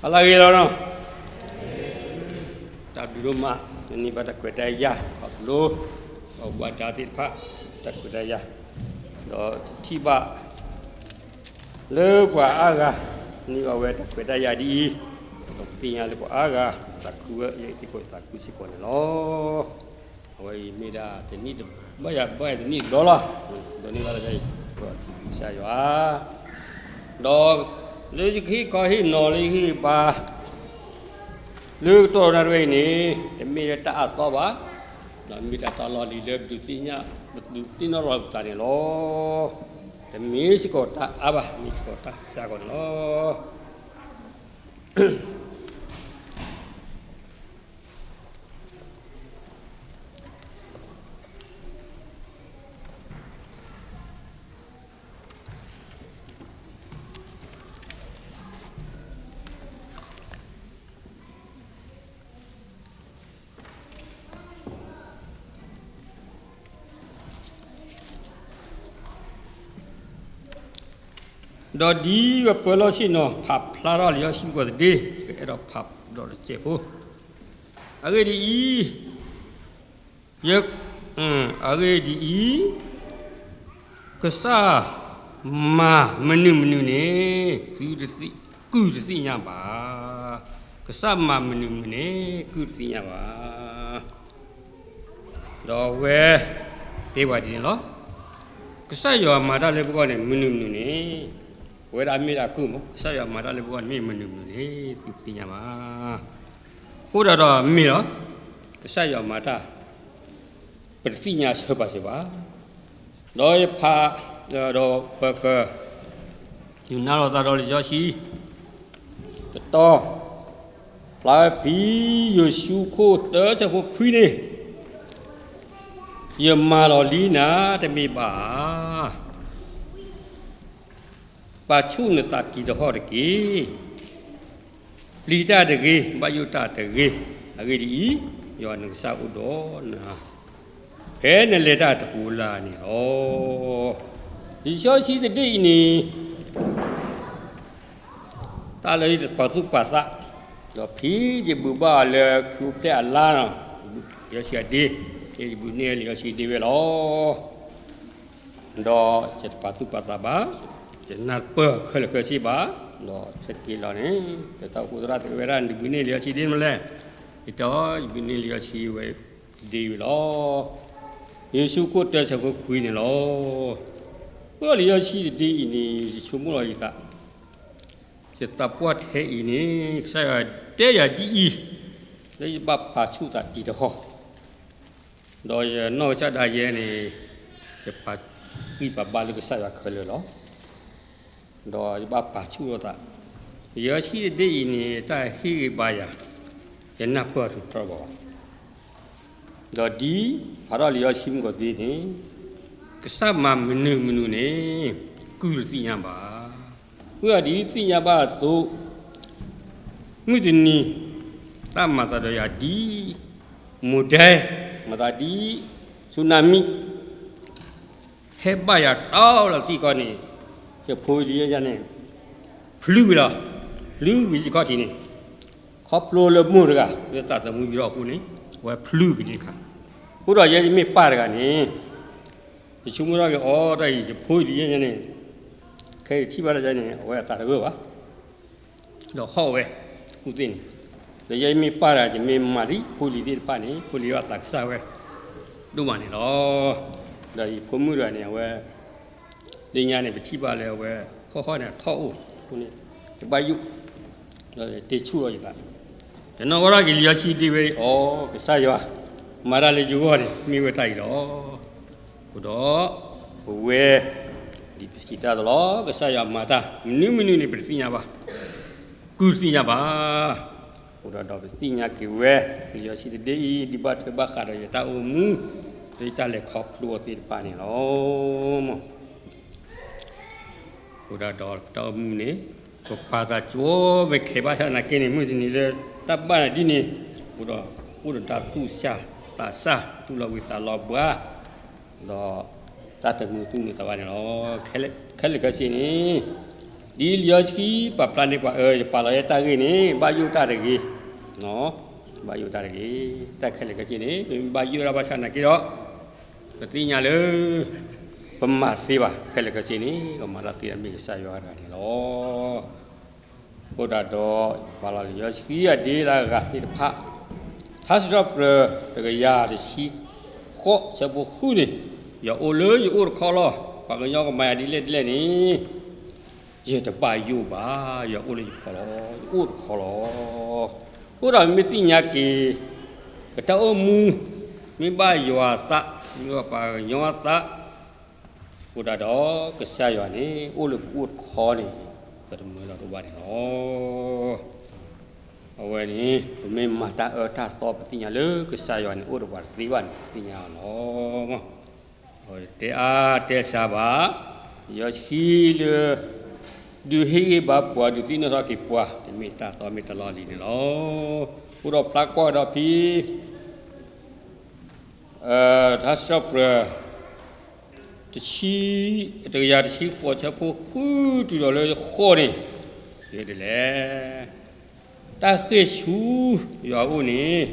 အလၢဂ့ၤလီၤနီၤ, တၢ်ဘျုးဒိၣ်မး, န့ၢ်ဘၣ်တၢ်ခွဲးတၢ်ယာ် ခီဖျိ ပှၤဘၣ်ဒါသ့ၣ်တဖၣ် တၢ်ခွဲးတၢ်ယာ်, ဒီးထံၣ်ဘၣ် လၢပှၤအါဂၤ န့ၢ်ဘၣ်ဝဲတၢ်ခွဲးတၢ်ယာ်ဒ်အံၤ, ဒီးပသ့ၣ်ညါလၢပှၤအါဂၤ သးခုဝဲ ယဲစ့ၢ်ကီးသးခုစ့ၢ်ကီးန့ၣ်လီၤ. အဝဲအံၤမ့ၢ်ဒၣ်တနံၣ်တဘၣ်ယၤဘၣ်ယၤတနံၣ်တဘျီလီၤ. ဒိးန့ၢ်ဘၣ်လၢယၤအံၤ ဒီးစံးဘျုးကစၢ်ယွၤ, ဒီးလၢယကဟ့ၣ်ခီဟ့ၣ်နီၤလၢယဟ့ၣ်ဘါ လၢကတီၢ်နၣ်ရံၣ်အံၤန့ၣ် တမ့ၢ်လၢတၢ်အသီဘၣ်, ဒီးမ့ၢ်တၢ်တီလီၤလံၤလၢပဒုးသ့ၣ်ညါ ပဒုးသ့ၣ်နီၣ်ထီၣ်ပသးန့ၣ်လီၤ. တမ့ၢ်စ့ၢ်ကီးတၢ်အါဘၣ်, မ့ၢ်စ့ၢ်ကီးတၢ်စှၤကီးန့ၣ်လီၤ. ဒီးဒ်ပပၢၤလီၢ်ဆ့ၣ်နီၤ ဖးဖျါထီၣ်လံာ်စီဆှံကိးသဒ့, ပအဲၣ်ဒိးဖးဒီးတစဲးဖိ, အဂ့ၢ်ဒ်အံၤ, ယ, အဂ့ၢ်ဒ်အံၤ, ကစၢ်မၤမနုၤမနုၤန့ၣ် ကုၢ်တသ့ၣ်ညါဘၣ်. ကစၢ်မၤမနုၤမနုၤန့ၣ် ကုၢ်တသ့ၣ်ညါဘၣ်. ဒီးအဝဲတဲပှၤဒ်န့ၣ်လီၤ. ကစၢ်ယွၤမၤတၢ်လၢပဂီၢ်န့ၣ် မနုၤမနုၤန့ၣ်, ပဝဲဒၣ်မ့ၢ်ဒၣ်ကုၢ်မး, ကစၢ်ယွၤမၤတၢ်လၢပဂီၢ်န့ၣ် မ့ၢ်မနုၤမနုၤန့ၣ် သုတသ့ၣ်ညါဘၣ်. အဃိဒီးဒီးမ့ၢ်လီၤ, ကစၢ်ယွၤမၤတၢ် ပတသ့ၣ်ညါဆၢပာ်စၢၤဘၣ်. ဒီးယဖး, ဒီးပက ယနၢ်လီၤသးဒီးလံာ်စီဆှံ ကတီၢ် ဖျါဖံ ယိၤၡူ ခိၣ်တၢ ဆၢဖိခွံန့ၣ်, ယမၤလီၤလံနၤတမ့ၢ်ဘၣ်ဧါ. ပာ်ဆူၣ်နသးတံၤသဟီၣ်တက့ၢ်. ပျံၤတၢ်တဂ့ၤ, ဘၣ်ယိၣ်တၢ်တဂ့ၤ. အဂ့ၢ်ဒ်အံၤ, ယွၤနကစၢ်အိၣ်ဒီးနၤ ဖဲနလဲၤတၢ်တပူၤလၢ်န့ၣ်လီၤ. လံာ်စီဆှံတဒ့ၣ်အံၤန့ၣ် တၢ်လၢယတပာ်သူၣ်ပာ်သး, ဒီးဖဲယဘုးဘၣ်အီၤလၢခူဖျဲၣ်အလါနီၤ, လံာ်စီဆှံအဒ့, ဖဲယဘုးန့ၢ်လံာ်စီဆှံဒ့ဝဲလီၤ. ဒီးယတပာ်သူၣ်ပာ်သးဘၣ်, ယနၢ်ပၢၢ်ခဲလၢာ်ခဲဆ့ဘၣ်, ဒီးဆၢက့ၤလီၤန့ၣ် တၢ်အိၣ်ဖှိၣ်သရၣ်တဲဝဲဒၣ် နဘုးန့ၢ်လံာ်စီဆှံဒ့မလဲၣ်, ယတဲအီၤ ယဘုးန့ၢ်လံာ်စီဆှံဝဲဒ့ဝဲလီၤ. ယိၤၡူ ခိၣ်တၢ ဆၢဖိခွံန့ၣ်လီၤ. အဃိဒီးလံာ်စီဆှံတဒ့အံၤန့ၣ် ယဆိကမိၣ်လီၤယသး ယသးပှၢ်ထဲအံၤန့ၣ် ကစၢ်ယွၤတဲယၤဒ်အံၤ, လၢယဘၣ်ပာ်ဆူၣ်သးတံၤသဟီၣ်, ဒီးယနီၢ်ကစၢ်ဒၣ်ယဲန့ၣ် ယပာ်ဂံၢ်ပာ်ဘါလၢကစၢ်ယွၤခဲလၢာ်လီၤ. ဒီးယဘၣ်ပာ်ဆူၣ်လိာ်သး, လံာ်စီဆှံတဒ့အံၤန့ၣ် တၢ်ဟ့ၣ်ဂံၢ်ဘါယၤ, ယနၢ်ပၢၢ်တြီဘၣ်ဘၣ်. ဒီးဒ်ဖးထီၣ်လံာ်စီဆှံမုၢ်ကီၤသ့န့ၣ်, ကစၢ်မၤမနုၤမနုၤန့ၣ် ကုၢ်တသ့ၣ်ညါဘၣ်. အဃိဒီးဒ်သ့ၣ်ညါဘၣ်အသိး, မုၢ်တနံၤ တၢ်မၤသးဒီးယၤဒ် မိၢ်ဒဲ, မၤသးဒ် စူနၤမံ ဟဲဘၣ်ယၤတီလီၤသံကီၢ်န့ၣ်, ယဖိယလံၤယဲန့ၣ် ဖျုးဝံၤလီၤ. ဖျုးဝံၤယခီၣ်ထံးန့ၣ်, ခီဖျိလၢမိၢ်တဂၤ လၢသးသမူယံၤထီၣ်အဃိန့ၣ်, အဝဲဖျုးဝံၤန့ၣ်တခါ. အဃိဒီးယဲယမ့ၢ်ပၢ်တဂၤန့ၣ်, ယဆိကမိၣ်ထီၣ်က့ၤအီၤတၢ်အံၤ ယဖိယလံၤယဲန့ၣ်, ခဲအံၤထံၣ်ဘၣ်တၢ်ယဲန့ၣ် အဝဲအသးတဂၢၢ်ဘၣ် ဒီးဟီၣ်ဝဲ ကူၣ်သ့ၣ်န့ၣ်, ဒီးယဲယမ့ၢ်ပၢ်တဂၤ ယမ့ၢ်မၤဒ်ဖိလံၤသ့ၣ်တဖၣ်န့ၣ် ဖိလံၤဘၣ်သးကစၢ်ဝဲ ဒိၣ်မးန့ၣ်လီၤ. ဒီးယဖိမုၣ်တဂၤန့ၣ် အဝဲ လၢညါန့ၣ် ပထံၣ်ဘၣ်လၢအဝဲ ဟီၣ်ဟီၣ်န့ၣ် အထီၣ်အိၣ်အဃိန့ၣ် ယဘၣ်ယိၣ်, ဒီးတဲဆူၣ်လီၤယသး, ယနီၣ်ဝဲဒၣ်က့ၤလံာ်စီဆှံဒ့ဝဲအံၤ အိ ကစၢ်ယွၤ မၤတၢ်လၢယဂီၢ်န့ၣ် မ့ၢ်ဝဲတၢ်အံၤလီၤ. အဃိဒီး ပဝဲ ဒ်ပစံးတၢ်အသိးလီၤ, ကစၢ်ယွၤမၤတၢ် မနုၤမနုၤန့ၣ် ပတသ့ၣ်ညါဘၣ်, ကုၢ်တသ့ၣ်ညါဘၣ်. အဃိဒီး ဒီးပသ့ၣ်ညါက့ၤဝဲ လံာ်စီဆှံတဒ့အံၤ ဒ်ဘၣ်ထွဲဘၣ်ဃးဒီးယတၢ်အိၣ်မူ လၢယတၢ်လဲၤခီဖျိအီၤသ့ၣ်တဖၣ်န့ၣ်လီၤ. အဃိဒီး ဒီးပတၢ်အိၣ်မူန့ၣ် ပပာ်သးကၠိမဲာ်ချံးဘၣ်ဆၣ်သနာ်က့န့ၣ် မုၢ်တနံၤလၢတၢ်ဘၣ်နၤဒ်န့ၣ်, အဃိဒီး အိၣ်ဒီးတၢ်သူၣ်ဆါ သးဆါ သူၣ်လီၤဝံၤသးလီၤဘှါ, ဒီးတၢ်တမုာ်သူၣ်မုာ်သးဘၣ်န့ၣ်လီၤ. ခဲလၢာ်ခဲဆ့န့ၣ် ဒ်လံာ်စီဆှံပာ်ဖျါန့ၢ်ပှၤ, ယပာ်လီၤယဲတၢ်ဂ့ၢ်န့ၣ် ဘၣ်ယိၣ်တၢ်တဂ့ၤ, ဘၣ်ယိၣ်တၢ်တဂ့ၤ, တၢ်ခဲလၢာ်ခဲဆ့န့ၣ် ပမ့ၢ်ဘၣ်ယိၣ်တၢ်ဘၣ်ဆၣ်နာ်က့ဒီး ပသ့ၣ်ညါလၢ ပမၤတသ့ဘၣ်, ခဲလၢာ်ခဲဆ့န့ၣ် ပမၤတၢ်သ့ဒၣ်မ့ၢ်ကစၢ်ယွၤတဂၤန့ၣ်လီၤ. အဃိဒၣ်ဒီး ယပာ်လီၤလံာ်စီဆှံအဒ့လၢအဂၤသ့ၣ်တဖၣ်, ထါစံးထီၣ်ပတြၢၤ တကယၤတဆံဃိး ဆၢဖိဃုန့ၣ်, ယွၤအိၣ်လၢယအိၣ်တခီလီၤ. ပှၤကညီကမၤယၤဒ်လဲၣ်ဒ်လဲၣ်န့ၣ် ယတဘၣ်ယိၣ်ဘၣ်, ယွၤအိၣ်လၢယခီလီၤ, ယအိၣ်တခီလီၤ. အဃိဒီးမ့ၢ်သ့ၣ်ညါက့ၤ ပတၢ်အိၣ်မူ မ့ၢ်ဘၣ်ယွၤအသး, မ့ၢ်ဘၣ်ပှၤကညီအသး, အဃိဒၣ်ဒီး ကစၢ်ယွၤန့ၣ် အိၣ်လၢပအိၣ်တခီန့ၣ် ပတမၢလီၤဒိဘၣ်န့ၣ်လီၤ. အဝဲန့ၣ် ပမ့ၢ်မၤတၢ်အၢတၢ်သီ ပသ့ၣ်ညါလၢကစၢ်ယွၤန့ၣ် အိၣ်ဒီးပှၤတသ့ဘၣ်န့ၣ် ပသ့ၣ်ညါလီၤ. တဲအါတဲစှၤဘၣ်, ယွၤဟံးလၢ ဒုးဟ့ၣ်ဂံၢ်ဘါပှၤ ဒုးသ့ၣ်နီၣ်ထီၣ်က့ၤပှၤ တမ့ၢ်တၢ်သီမ့ၢ်တၢ်လီၢ်လံန့ၣ်လီၤ. အဃိဒီးဖျါကွၢ်ဒီးဖဲ ထါစံးထီၣ်ပတြၢၤ တဆံ, တကယၤတဆံဃိး ဆၢဖိဃုတုၤဒီးလၢဃိးန့ၣ် ဒ်လဲၣ်, တၢ်ဃ့ၢ်ဆူယွၤအအိၣ်န့ၣ်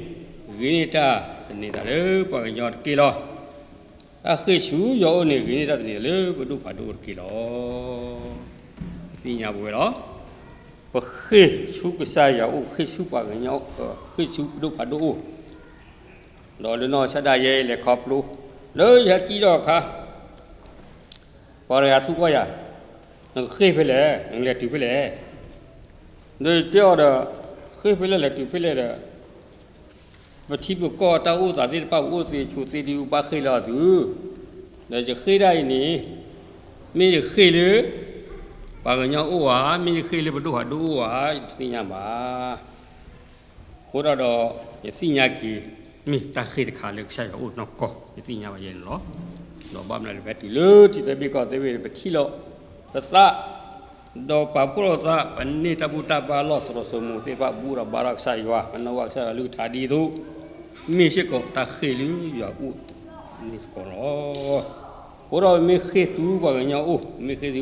ဂ့ၤန့ၢ်တၢ်သန့ၤသးလၢပှၤကညီတက့ၢ်လီၤ. တၢ်ဃ့ၢ်ဆူယွၤအအိၣ်န့ၣ် ဂ့ၤန့ၢ်တၢ်သန့ၤသးလၢပဒိၣ်ဖးဒိၣ်တက့ၢ်လီၤ. ပသ့ၣ်ညါပဝဲလီၤ. ပဃ့ၢ်ဆူကစၢ်ယွၤအအိၣ်, ဃ့ၢ်ဆူပှၤကညီ, ဃ့ၢ်ဆူပဒိၣ်ဖးဒိၣ်အအိၣ်, ဒီးလၢနီၢ်ကစၢ်ဒၣ်ယဲလဲၤခီဖျိ လၢယဟဲစံၣ်ထီၣ်အခါ ပှၤတဂၤသံကွၢ်ယၤ, နကဃ့ၢ်ဖဲလဲၣ်, နကလဲၤတုၤဖဲလဲၣ်. ဒီးယတဲအီၤဒီး, ဃ့ၢ်ဖဲလဲၣ်လဲၤတုၤဖဲလဲၣ်ဒီး ပထံပကီၢ်တၢ်အိၣ်သးသ့ၣ်တဖၣ် ပအိၣ်သ့ဆိးသ့ဒ်အံၤ ဘၣ်ဃ့ၢ်လၢအီၤသု, ဒီးယဃ့ၢ်ဒၣ်အံၤန့ၣ် မ့ၢ်ယဃ့ၢ်လၢ ပှၤကညီအိၣ်ဧါ, မ့ၢ်ယဃ့ၢ်လၢပဒိၣ်ဖးဒိၣ်အိၣ်ဧါ, ယတသ့ၣ်ညါဘၣ်. အဃိဒၣ်ဒီး ယသ့ၣ်ညါက့ၤ မ့ၢ်တၢ်ဃ့ၢ်တခါလၢကစၢ်ယွၤအိၣ်နီၢ်ကီၢ် ယသ့ၣ်ညါဘၣ်ယဲန့ၣ်လီၤ. ဒီးဘၣ်မနုၤလဲၣ် ပဟဲတုၤလၢထံသၢဘ့ၣ်ကီၢ်သၢဘ့ၣ်န့ၣ် ပထံၣ်လီၤပသး ဒီးပာ်ဖှိၣ်လီၤသး, ပန့ၢ်တၢ်ဘူၣ်တၢ်ဘါလီၢ်သရိာ်စိမိၤသ့ၣ်တဖၣ် ဘူၣ်ဒီးဘါထီၣ်ကစၢ်ယွၤ, ပနီၣ်ဘၣ်ကစၢ်ယွၤအကလုၢ်ကထါဒ်သိး မ့ၢ်စ့ၢ်ကီးတၢ်ဃ့ၢ်လၢယွၤအိၣ်န့ၣ်စ့ၢ်ကီးလီၤ. အဃိဒီးပမ့ၢ်ဃ့ၢ်ဆူပှၤကညီအအိၣ်, ပမ့ၢ်ဃ့ၢ်ဆူပဒိၣ်ဖးဒိၣ်န့ၣ် ပမ့ၢ်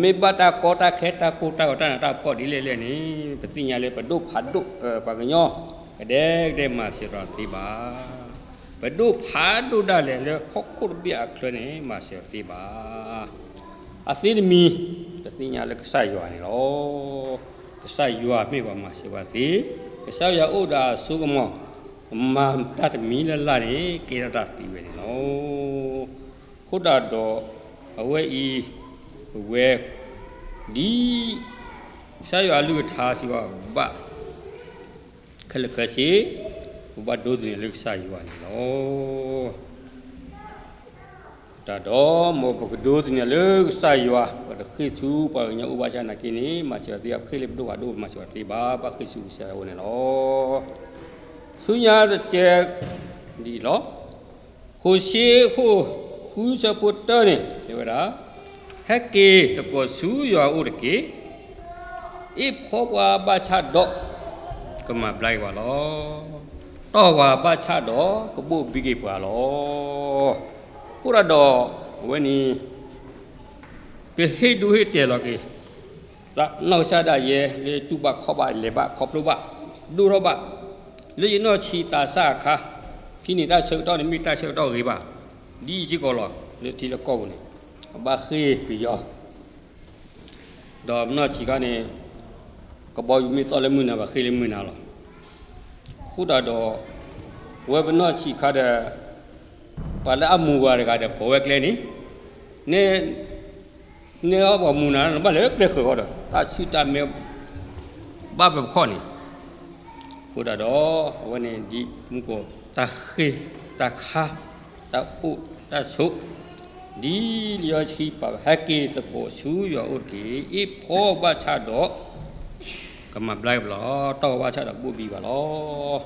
ဘၣ်တၢ်ကီတၢ်ခဲတၢ်ကိၢ်တၢ်ဂီၤတၢ်နးတၢ်ဖှီၣ်ဒ်လဲၣ်လဲၣ်န့ၣ် ပသ့ၣ်ညါလၢပဒိၣ်ဖးဒိၣ် ပှၤကညီ ကဒဲကဒဲမၤစၢၤတသ့ဘၣ်. ပဒိၣ်ဖးဒိၣ်ဒၣ်လဲာ်လၢဟီၣ်ခိၣ်တဘ့ၣ်အချၢန့ၣ် မၤစၢၤတသ့ဘၣ်. အသ့တမံၤ ပသ့ၣ်ညါလၢကစၢ်ယွၤန့ၣ်လီၤ. ကစၢ်ယွၤမ့ၢ်ပှၤမၤစၢၤပှၤသ့, ကစၢ်ယွၤအိၣ်ဒီးအစိကမီၤ, မၤတၢ်တမံၤလၢ်လၢ်န့ၣ် ကဲထီၣ်တၢ်သ့ဝဲန့ၣ်လီၤ. အဃိဒၣ်ဒီး အဝဲအံၤ ပဝဲ ဒ် ကစၢ်ယွၤအကလုၢ်ကထါစံးဘၣ်ဘၣ် ခဲလၢာ်ခဲဆ့ ပဘၣ်ဒိးသန့ၤလၢကစၢ်ယွၤန့ၣ်လီၤ. တၢ်ဒီးမ်ပကဒိးသန့ၤလၢကစၢ်ယွၤ, ပတဃ့ၢ်ဆူပှၤကညီအိၣ်ဘၣ်ဆၣ်နာ်က့န့ၣ် မၤစၢၤတသ့ဘၣ်, ပဃ့ၢ်လၢပဒိၣ်ဖးဒိၣ် မၤစၢၤတသ့ဘၣ်, ဘၣ်ဃ့ၢ်ဆူကစၢ်ယွၤအအိၣ်န့ၣ်လီၤ. ဆူညါတကဲ ဒ်အံၤလီၤ. ဟိၤၡ့အခိၣ်ဃုဆၢဖိတၢန့ၣ် တဲဝဲဒၣ်, ဟဲက့ၤသကိးဆူယွၤအအိၣ်တက့ၢ်. အ့ၣ်ဖှီပှၤဘၣ်ဆၣ်ဒီး ကမၤဘျါက့ၤပှၤလီၤ. တီၢ်ပှၤဘၣ်ဆၣ်ဒီး ကဘိၣ်ဘံက့ၤပှၤလီၤ. အဃိဒၣ်ဒီး အဝဲန့ၣ် ကဟ့ၣ်ဒူဟ့ၣ်တဲာ်လီၤက့ၤ သးနီၢ်ကစၢ်ဒၣ်ယဲ လၢတူၢ်ဘၣ်ခီၣ်ဘၣ် လဲၤဘၣ်ခီဖျိဘၣ် ဒိၣ်ထီၣ်ဘၣ် လၢယနီၢ်ဆံးသးစၢ်အခါ, ဖဲန့ၣ်တၢ်ဆၢကတီၢ်န့ၣ် မ့ၢ်တၢ်ဆၢကတီၢ်ဂ့ၤဘၣ်, ဒ်အံၤစ့ၢ်ကီးလီၤ. လၢထံလၢကီၢ်ပူၤန့ၣ် အဘၣ်ဃ့ၢ်ပယီၤ ဒီးပနီၢ်ဆံးခါန့ၣ် ကဘီယူၤမ့ၢ်သီၣ်လၢမုၢ်နၤ ဘၣ်ဃ့ၢ်လၢမုၢ်နၤလီၤ. အဃိဒၣ်ဒီး အဝဲပနီၢ်ဆံးခါဒီး ပှၤလၢအမူၤဝၤတဂၤဒီး ပိာ်ဝဲကျဲန့ၣ် နဲ နဲအီၤပှၤမူၤနၤ နဘၣ်လဲၤကျဲဃၢၤဃီဒီး တၢ်ဆူၣ်တၢ်မဲ ဘၣ်ပခီၣ်န့ၣ်, အဃိဒၣ်ဒီး အဝဲန့ၣ်ဒ်မူကီၢ် တၢ်ဃ့ၢ်တၢ်ခါ တၢ်အိၣ်တၢ်ဆိး ဒ်လံာ်စီဆှံပာ် ဟဲက့ၤသကိးဆူယွၤအအိၣ်တက့ၢ်. အ့ၣ်ဖှီဘၣ်ဆၣ်ဒီး ကမၤဘျါက့ၤပှၤလီၤ. တီၢ်ဝဲဘၣ်ဆၣ်ဒီး ကဘိၣ်ဘံပှၤလီၤ.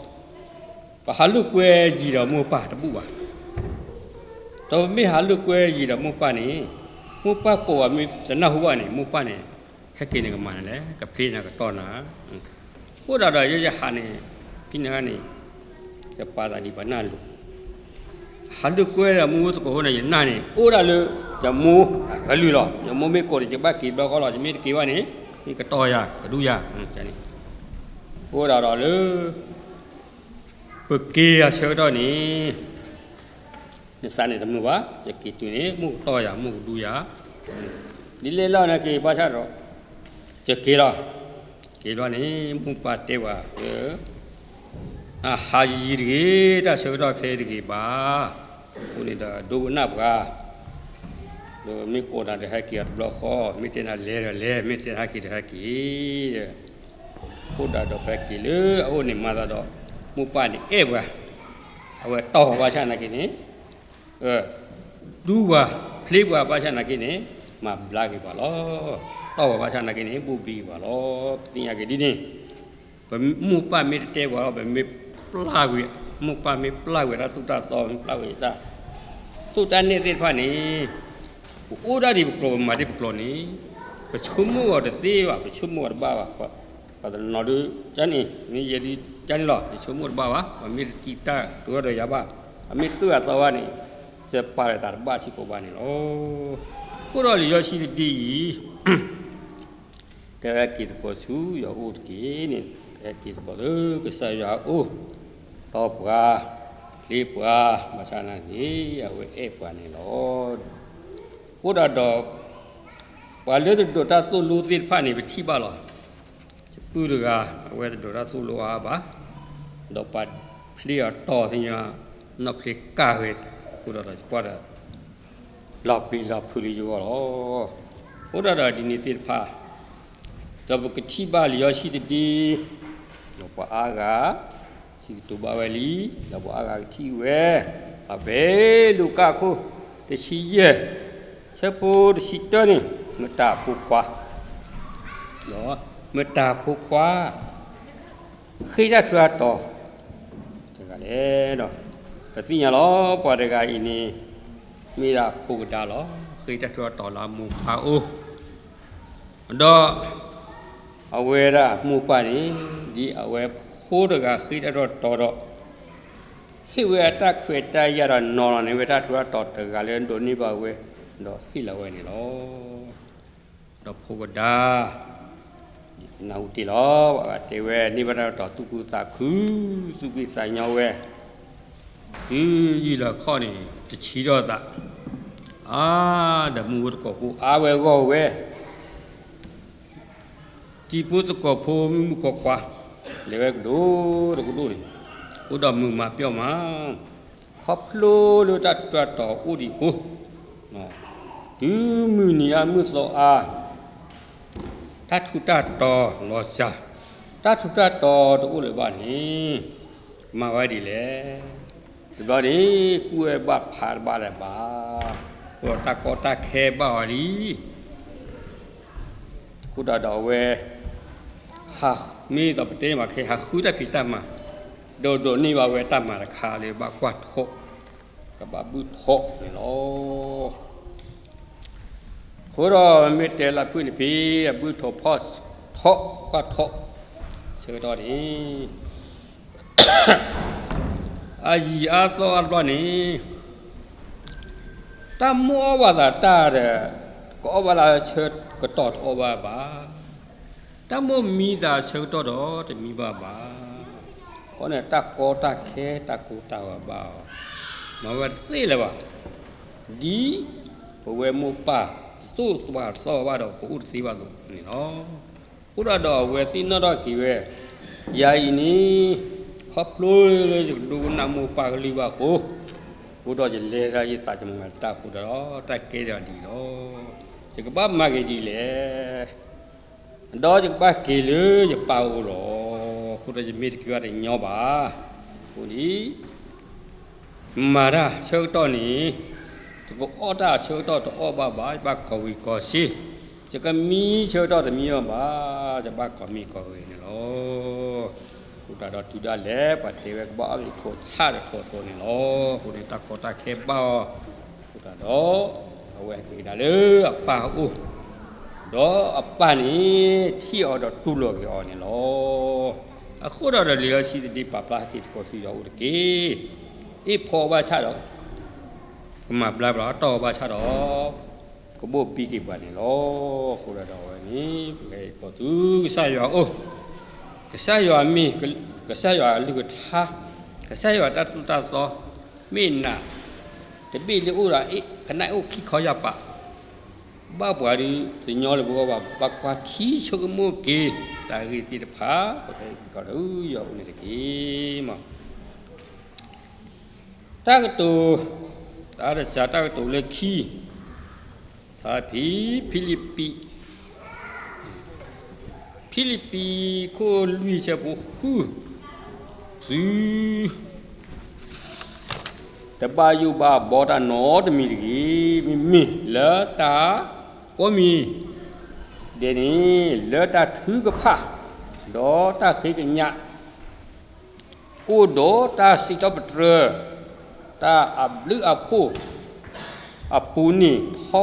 ပဟးလိာ်ကွဲယံၤဒီးမိၢ်ပၢ်တဘူၣ်ဘၣ်. ဒီးပမ့ၢ်ဟးလိာ်ကွဲယံၤဒီးမိၢ်ပၢ်န့ၣ် မိၢ်ပၢ်ကိးဝဲမ့ၢ်တနၢ်ဟူဘၣ်န့ၣ် မိၢ်ပၢ်န့ၣ် ဟဲက့ၤန့ၣ်ကမၤနၤလဲၣ်, ကဖျ့နၤကတီၢ်နၤ. အဃိဒၣ်ဒီးယဲယဟးန့ၣ် ဖဲန့ၣ်န့ၣ် ယပာ်သးဒ်ပှၤနၢ်လိၤ ဟးဒုးကွဲဒီးမူသကိးဖိန့ၣ် ယနၢ်န့ၣ် အိၣ်ဒၣ်လၢ ယမိၢ်ကလုၢ်လီၤ. ယမိၢ်မ့ၢ်ကိးန့ၣ် ယဘၣ်က့ၤဘျီဃီလီၤ. ယမ့ၢ်တက့ၤဘၣ်န့ၣ် မ့ၢ်ကတီၢ်ယၤ ကဒူယၤန့ၣ် အိၣ်ဒၣ်ဒီးလၢ ပက့ၤယၤဆၢကတီၢ်န့ၣ် နသးန့ၣ်တမုာ်ဘၣ်. ယက့ၤတုၤန့ၣ် မိၢ်ကတီၢ်ယၤ မိၢ်ကဒူယၤ ဒ်လဲၣ်လီၤန့ၣ်က့ၤဘၣ်ဆၣ်ဒီး ယက့ၤလီၤ. က့ၤဘျီန့ၣ် မိၢ်ပၢ်တဲဝဲ အဟးယံၤတဂ့ၤ, တၢ်ဆၢကတီၢ်ခဲအံၤတဂ့ၤဘၣ်. အဃိန့ၣ်ဒီး ဒိကနၣ်ပှၤ, ဒီးမ့ၢ်ကိးနၤဒီးဟဲက့ၤအီၤတဘျီဃီ, မ့ၢ်တဲနၤလဲၤဒီးလဲၤ, မ့ၢ်တဲနၤဟဲက့ၤဒီးဟဲက့ၤ. အဃိဒီးပဟဲက့ၤလၢအအိၣ်န့ၣ်မၤသးဒီး မိၢ်ပၢ်န့ၣ်အဲၣ်ပှၤ, အဝဲတီၢ်ပှၤဘၣ်ဆၣ်နာ်က့န့ၣ် ဒူပှၤ ဖျ့ပှၤဘၣ်ဆၣ်နာ်က့န့ၣ် မၤဘျါက့ၤပှၤလီၤ. တီၢ်ပှၤဘၣ်ဆၣ်နာ်က့န့ၣ် ဘိၣ်ဘံက့ၤပှၤလီၤ. ပသ့ၣ်ညါက့ၤဒ်န့ၣ်, ပမိၢ်ပၢ်မ့ၢ်တတဲပှၤလီၤ, ပမ့ၢ်ပျၢ်ကွံာ်, မိၢ်ပၢ်မ့ၢ်ပျၢ်ကွံာ်တၢ်သိၣ်တၢ်သီ, မ့ၢ်ပျၢ်ကွံာ်တၢ်သိၣ်တၢ်နဲၣ်သ့ၣ်တဖၣ်န့ၣ်, ပအိၣ်ဒၣ်ဒံးပကျိာ် ပမၤဒံးပကျိာ်န့ၣ်, ပဆိကမိၣ်အီၤတသ့ဘၣ်, ပဆိကမိၣ်အီၤတဘၣ်ဘၣ်. ပှၤတနီၤဒုး ကန့ၣ် မ့ၢ်ယဲဒုးကန့ၣ်လီၤ, ယဆိကမိၣ်တဘၣ်ဘၣ်, ပှၤမ့ၢ်တတံာ်တၢ်တဝဲဒီးယၤဘၣ်, ပှၤမ့ၢ်တသိၣ်ယၤသီဘၣ်န့ၣ်, ယပာ်လီၤသးတဘၣ်စ့ၢ်ကီးဘၣ်န့ၣ်လီၤ. အဃိဒီးလံာ်စီဆှံတဒ့အံၤ ကဟဲက့ၤသကိးဆူယွၤအအိၣ်တက့ၢ်န့ၣ်, ကဟဲက့ၤသကိးလၢကစၢ်ယွၤအအိၣ်, တီၢ်ပှၤ, ဖျ့ပှၤ, ဘၣ်ဆၣ်နာ်က့န့ၣ် အဝဲအဲၣ်ပှၤန့ၣ်လီၤ. အဃိဒၣ်ဒီး ပှၤလၢတဒိးတၢ်သိၣ်လိသ့ၣ်တဖၣ်န့ၣ် ပထံၣ်ဘၣ်လီၤ. ယပုၢ်တဂၤ အဝဲတဒိးတၢ်သိၣ်လိအါဘၣ်, ဒီးပှၤဖျ့အီၤတီၢ်သ့ၣ်ညါ, နီၢ်ဖျ့ကၢ်ဝဲ, အဃိဒီးယကွၢ်ဒီး လီၤပျံၤလီၤဖုးလၢယဂီၢ်လီၤ. အဃိဒၣ်ဒီးဒ်န့ၣ်သ့ၣ်တဖၣ်, ဒီးပကထံၣ်ဘၣ်လံာ်စီဆှံတဒ့, ဒီးပှၤအါဂၤ စံးကတိၤဘၣ်ဝဲလံ, ဒီးပှၤအါဂၤကထံၣ်ဝဲ, အဖဲလူၤကၣ်အခိၣ်တဆံယဲၢ်, ဆၢဖိတဆံတၢန့ၣ်, မတၤဖိခွါ, ဒီးမတၤဖိခွါ ဃ့တၢ်ထူးတၢ်တီၤတဂၤလဲၣ်. ပသ့ၣ်ညါလီၤ ပှၤတဂၤအံၤန့ၣ် မ့ၢ်ဒၣ်ဖိကဒါလီၤ. ဃ့တၢ်ထူးတၢ်တီၤလၢအမိၢ်ပၢ်အအိၣ်, ဒီးအဝဲဒၣ်မိၢ်ပၢ်န့ၣ် ဒ်အဝဲဖိတဂၤဃ့တၢ်ထူးတၢ်တီၤဒီး ဟ့ၣ်ဝဲအတၢ်ခွဲးတၢ်ယာ်ဒီးနီၤလီၤန့ၢ်ဝဲတၢ်ထူးတၢ်တီၤတဂၤလၢဒိးန့ၢ်ဘၣ်ဝဲ, ဒီးဟ့ၣ်လီၤဝဲန့ၣ်လီၤ. ဒီးဖိကဒါ နၢ်ဟူတ့ၢ်လီၤ, ပှၤဂၤတဲဝဲ န့ၢ်ဘၣ်တၢ်ထူးတၢ်တီၤ သူၣ်ခုသးခု, သူၣ်ဖှံသးညီဝဲ, တုၤယံာ်လီၤခီၣ်န့ၣ် တဆံထီၣ်သး, အါ, ဒီးမုၢ်ဝဲတကိးဖိအါဝဲဂီၢ်ဝဲ တံၤဖိသကိးဖိမုၣ်မုၣ်ခွါခွါ, လဲၤဝဲကဒိၣ်တကဒိၣ်န့ၣ်, အိၣ်ဒီးမုာ်မးပျီမး, ခီဖျိလၢတၢ်ထူးတၢ်တီၤအိၣ်ဒံးအဃိ, တုၤမုၢ်နံၤအါမုၢ်သီအါ, တၢ်ထူးတၢ်တီၤလီၤစှၤ, တၢ်ထူးတၢ်တီၤတအိၣ်လၢၤဘၣ်န့ၣ်, မၤဝဲဒ်လဲၣ်. တဘျီန့ၣ် ကူၣ်ဝဲဘၣ်ဖးတဘၣ်လၢၤဘၣ်, အိၣ်ဒီးတၢ်ကီတၢ်ခဲဘၣ်အီၤလံ. အဃိဒီးအဝဲ ဟးမ့ၢ်သိးပတဲမးခဲ ဟးဃုတၢ်ဖံးတၢ်မၤ, ဒိးဒိးန့ၢ်ဘၣ်ဝဲတၢ်မၤတခါလၢဘၣ်ကွၢ်ထိး, ကဘၣ်ဘုၣ်ထိးန့ၣ်လီၤ. အဃိဒီးမ့ၢ်တဲလၢဖုၣ်န့ၣ်ဖဲ အဘုၣ်ထိးဖီၣ်ထိး ကွၢ်ထိး ဆၢကတီၢ်န့ၣ် အယံာ်အါသီအါတဘျီန့ၣ် တၢ်မိၣ်အီၣ်ဘၣ်သးတၢ်ဒီး ကအီၣ်ဘၣ်လၢဆၢကတီၢ်တအီၣ်ဘၣ်ဘၣ်, တၢ်မိၣ်မံသးဆၢကတီၢ်ဒီးတမံဘၣ်ဘၣ်, အဃိန့ၣ် တၢ်ကီတၢ်ခဲတၢ်ကိၢ်တၢ်ဂီၤဘၣ်အီၤ, မၤဝဲတသ့လၢၤဘၣ်. ဒ်ပဝဲမိၢ်ပၢ်တသိၣ်တဘၣ်တသီဘၣ်ဒီး ပအိၣ်တသ့ဘၣ်အသိးန့ၣ်လီၤ. အဃိဒီးအဝဲသ့ၣ်နီၣ်ထီၣ်က့ၤဝဲ, ယၤအံၤန့ၣ် ခီဖျိလၢယကဒိကနၣ်မိၢ်ပၢ်ကလုၢ်ဘၣ်အဃိ, အဃိဒီးယလဲၤတၢ်ယသးကမၤတၢ်အဃိဒီး တၢ်ကဲထီၣ်ဒ်အံၤလီၤ. ယကဘၣ်မၤက့ၤဒ်လဲၣ်, ဒီးယကဘၣ်က့ၤလၢယပၢ်အအိၣ်လီၤ. အဃိဒီးယမ့ၢ်တက့ၤဘၣ်တညီဘၣ်. အဃိန့ၣ် မၤတၢ်ဆၢကတီၢ်န့ၣ် ယကအီၣ်တၢ်ဆၢကတီၢ်တအီၣ်ဘၣ်ဘၣ်, ယဘၣ်ကီၤဝံၤကီၤစ့, ယကမံဆၢကတီၢ်တမံအီၣ်ဘၣ်, ယဘၣ်ကီၤမံကီၤဂဲၤန့ၣ်လီၤ. အဃိသတးဒီးတုၤဒၣ်လဲာ် ပှၤတဲဝဲကဘၣ်အီၣ်က့ၤထိးဆၣ်ဒီးထိးတိၤန့ၣ်လီၤ. အဃိန့ၣ် တၢ်ကီတၢ်ခဲဘၣ်အီၤ, အဃိသတးဒီး အဝဲဟဲက့ၤကဒါလၢအပၢ်အအိၣ်, ဒီးအပၢ်န့ၣ် ထံၣ်အီၤဒီးတူၢ်လိာ်က့ၤအီၤန့ၣ်လီၤ. အဃိဒီးလံာ်စီဆှံတဒ့ပာ်ဖျါဟဲက့ၤသကိးဆူယွၤအအိၣ်တက့ၢ်. အ့ၣ်ဖီဘၣ်ဆၣ်ဒီး မၤဘျါပှၤတီၢ်ဘၣ်ဆၣ်ဒီး ကဘိၣ်ဘံက့ၤပှၤန့ၣ်လီၤ. အဃိဒီးအဝဲန့ၣ် ပကဲကိးသုကစၢ်ယွၤအအိၣ်, ကစၢ်ယွၤမ့ၢ် ကစၢ်ယွၤအကလုၢ်ကထါ, ကစၢ်ယွၤတၢ်သိၣ်တၢ်သီ, မ့ၢ်နး တဘ့ၣ်လၢအိၣ်ဒီး ကနၣ်အိၣ်ခံခီယၢ်ပာ် ဘၣ်ပှၤဒုးသညီလၢပဂီၢ်ဘၣ်, ပကွၢ်ထံဆိကမိၣ်က့ၤ တၢ်ဂ့ၢ်သ့ၣ်တဖၣ် ပကဲကီးဒီးယွၤအအိၣ်န့ၣ်တက့ၢ်မး. တၢ်ကတိၤ, တၢ်တစးတၢ်ကတိၤလၢခံ, ဖံ, ဖံလံးပံး, ဖံလံးပံးခိၣ်လွံၢ်ဆၢဖိဃု, သု တဘၣ်ယိၣ်ဘၣ်ဘီတၢ်နီတမံၤတဂ့ၤ, မ့မ့ၢ်လၢတၢ်ကိးမံၤဒဲးန့ၣ် လၢတၢ်ထုကဖၣ် ဒီးတၢ်ဃ့ကညး အိၣ်ဒီးတၢ်စံးထီၣ်ပတြၢၤ တၢ်အဘျုးအဖှိၣ်အပူၤန့ၣ် ထီ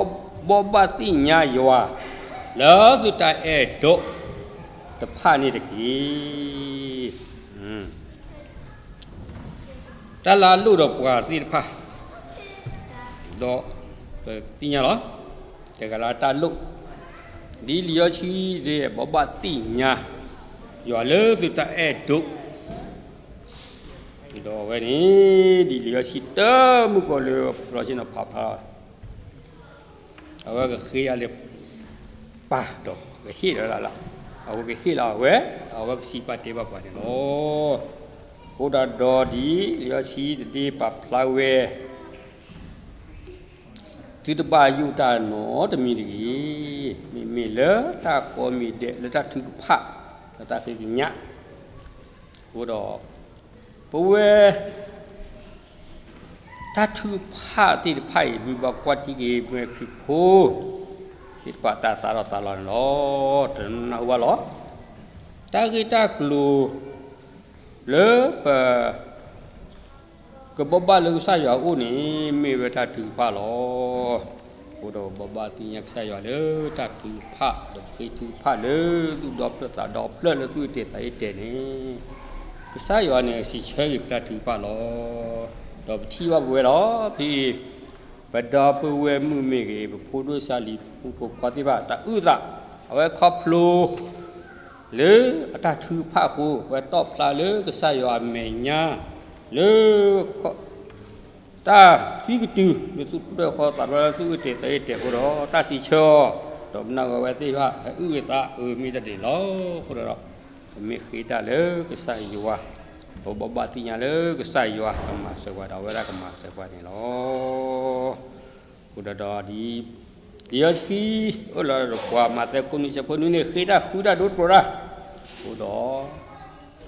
ဘိးဘၣ်သ့ၣ်ညါယွၤ လၢသုတၢ်အဲၣ်ဒိးတဖၣ်န့ၣ်တက့ၢ်. တၢ်လၢအလိၣ်ဒီးပှၤသ့ၣ်တဖၣ် ဒီးပသ့ၣ်ညါလီၤ. တဂၤလၢတၢ်လိၣ် ဒ်လံာ်စီဆှံဒ်ဘိးဘၣ်သ့ၣ်ညါ ယွၤလၢသုတၢ်အဲၣ်ဒိး ဒီးအဝဲန့ၣ် ဒ်လံာ်စီဆှံတမုၢ်ကီးလၢ လီၤဆ့ၣ်နီၤဖးဖျါ အဝဲကဃ့ယၤလၢ ပၢ်ဒီးကဟ့ၣ်လီၤလၢ်လၢ်, အဝဲကဟ့ၣ်လီၤအဝဲ, အဝဲကစံးဘၣ်တဲဘၣ်ပှၤန့ၣ်လီၤ. အဃိဒီးဒ်လံာ်စီဆှံတဒ့ပာ်ဖျါဝဲ သုတဘၣ်ယိၣ်တၢ်နီတမံၤတဂ့ၤ, မ့မ့ၢ်လၢတၢ်ကိးမံၤဒဲး လၢတၢ်ထုကဖၣ် လၢတၢ်ဃ့ကညး, အဃိဒီး ပဝဲ တၢ်ထုကဖၣ်သ့ၣ်တဖၣ်အံၤ မ့ၢ်ဘၣ်ကွၢ်ထံက့ၤ မ့ၢ်ခရံာ်ဖိသ့ၣ်တဖၣ်တၢ်သးထီၣ်သးလီၤန့ၣ်လီၤ. တနၢ်ဟူဘၣ်လီၤ. တၢ်ဂ့ၢ်တၢ်ကျိၤ လၢပ ကဘိးဘၣ်လၢကစၢ်ယွၤအအိၣ်န့ၣ် မ့ၢ်ဝဲတၢ်ထုကဖၣ်လီၤ. အဃိဒီးပဘိးဘၣ်သ့ၣ်ညါကစၢ်ယွၤလၢတၢ်ထုကဖၣ် ဒီးပဃ့ထုကဖၣ်လၢသူၣ်ဒီဖျၢၣ်သးဒီဖျၢၣ်လၢသူၣ်ကတဲာ်သးကတဲာ်န့ၣ်, ကစၢ်ယွၤန့ၣ်စံးဆၢက့ၤပတၢ်ထုကဖၣ်လီၤ. ဒီးပထံၣ်ဘၣ်ပဝဲလီၤ. ဖဲ ပဒီပုၢ်ဝဲၢ်မုၣ်မ့ၢ်ဂ့ၤ, ပဖိဒိၣ်စၤလံၤ ဖိမုၣ်ဖိခွါသ့ၣ်တဖၣ် တၢ်အုၣ်သး, အဝဲခီဖျိ လၢအတၢ်ထုကဖၣ်အဃိ အဝဲတီၣ်ဖျါလၢကစၢ်ယွၤအမဲာ်ညါ လၢ တၢ်သံကတုၤ လၢသူၣ်ဖျၢၣ်ဃီသးဖျါ လၢသူၣ်ကတဲာ်သးကတဲာ်အဃိဒီး တၢ်စံးဆၢအီၤ, ဒီးပနာ်ဂ့ၤဝဲသ့ၣ်တဖၣ် ဟဲအုၣ်ဝဲသး အၢ မ့ၢ်တၢ်ဒ်န့ၣ်လီၤ. အဃိဒီး ပမ့ၢ်ဃ့တၢ်လၢကစၢ်ယွၤ, ပဘိးဘၣ်သ့ၣ်ညါလၢကစၢ်ယွၤကမၤစၢၤပှၤဒီး အဝဲဒၣ်ကမၤစၢၤပှၤန့ၣ်လီၤ. အဃိဒီး ဒ်လံာ်စီဆှံ အၢၣ်လီၤဒီးပှၤ မးသဲခိၣ်နွံဆၢဖိနွံန့ၣ် ဃ့တၢ်ဃုတၢ်ဒိတကျိၤတၢ်, အဃိဒီး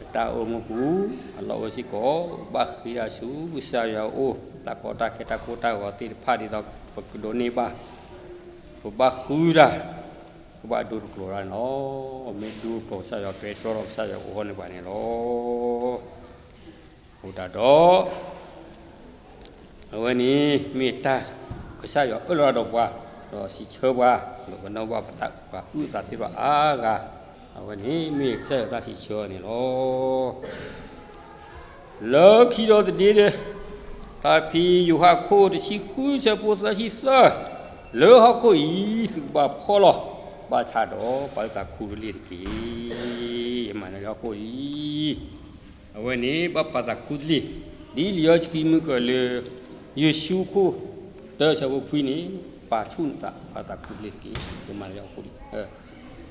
ပတၢ်အိၣ်မူပူၤ အလီၢ်အိၣ်စ့ၢ်ကီး ဘၣ်ဃ့တၢ်ဆူကစၢ်ယွၤအအိၣ်, တၢ်ကီတၢ်ခဲတၢ်ကိၢ်တၢ်ဂီၤသ့ၣ်တဖၣ်ဒ်သိးပကဒိးန့ၢ်ဘၣ်, ပဘၣ်ဃုတၢ်, ပဘၣ်ဒိတကျိၤတၢ်န့ၣ်လီၤ. မ့ၢ်ဒိတကျိၤကစၢ်ယွၤ ပဲတြီဒီးကစၢ်ယွၤအိၣ်ဃီန့ၢ်ပှၤန့ၣ်လီၤ. အဃိဒၣ်ဒီး အဝဲန့ၣ်မ့ၢ်တၢ်ကစၢ်ယွၤအၢၣ်လီၤဒီးပှၤ, ဒီးစံးဆၢပှၤ, ဒီးပနီၣ်ဘၣ်ပသး ပှၤအုၣ်သးသ့ၣ်တဖၣ်အါဂၤ, အဝဲန့ၣ်မ့ၢ်ကစၢ်ယွၤတၢ်စံးဆၢန့ၣ်လီၤ. လၢခံဒီးတဒ့ဒီး, တၢ်ဖံယိၤဟၣ်ခိၣ်တဆံဃုဆၢဖိသၢဆံသၢ, လၢဟီၣ်ခိၣ်အံၤ သုကဘၣ်ဖှီၣ်လီၤ, ဘၣ်ဆၣ်ဒီးပာ်သုသးခူတလ့ၢ်တက့ၢ်. ယမၤနၢၤလၢဟီၣ်ခိၣ်အံၤ အဝဲန့ၣ် ဘၣ်ပာ်သးခူတလ့ၢ်, ဒ်လံာ်စီဆှံမုၢ်ကၢၤလၢ ယိၤၡူခိၣ်တၢဆၢဖိခွံန့ၣ်, ပာ်ဆူၣ်နသး ပာ်သးခူတလ့ၢ်တက့ၢ်, ယမၤလၢဟီၣ်ခိၣ်အံၤ,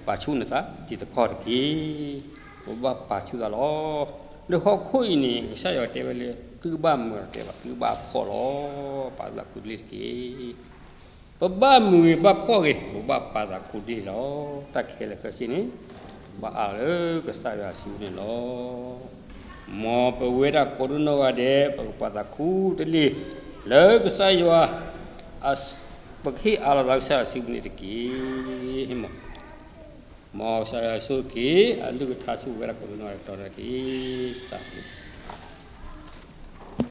ပာ်ဆူၣ်နသးတံၤသကိးတက့ၢ်. ပဘၣ်ပာ်ဆူၣ်သးလီၤ. လၢဟီၣ်ခိၣ်အံၤန့ၣ် ကစၢ်ယွၤတဲဝဲလၢ သုကဘၣ်မုာ်ဒီးတဲဘၣ် သုကဘၣ်ဖှီၣ်လီၤ, ပာ်သးခူတလ့ၢ်တက့ၢ်. ပဘၣ်မုာ်ဂ့ၤဘၣ်ဖှီၣ်ဂ့ၤ ပဘၣ်ပာ်သးခူတလ့ၢ်လီၤ. တၢ်ခဲလၢာ်ခဲဆ့န့ၣ် ဘၣ်အးလၢကစၢ်ယွၤစုပူၤန့ၣ်လီၤ. မ်ပဝဲဒၣ်ကိးဒိၣ်နီၢ်ဂၤဒဲး ပကပာ်သးခူတလ့ၢ် လၢကစၢ်ယွၤ, ပကဟ့ၣ်အးလီၤသးကစၢ်ယွၤစုပူၤန့ၣ်တက့ၢ်. မ်ကစၢ်ယွၤဆိၣ်ဂ့ၤ အကလုၢ်ကထါဆူပဝဲဒၣ်ကိးဒိၣ်နီၢ်ဂၤဒဲး တက့ၢ်.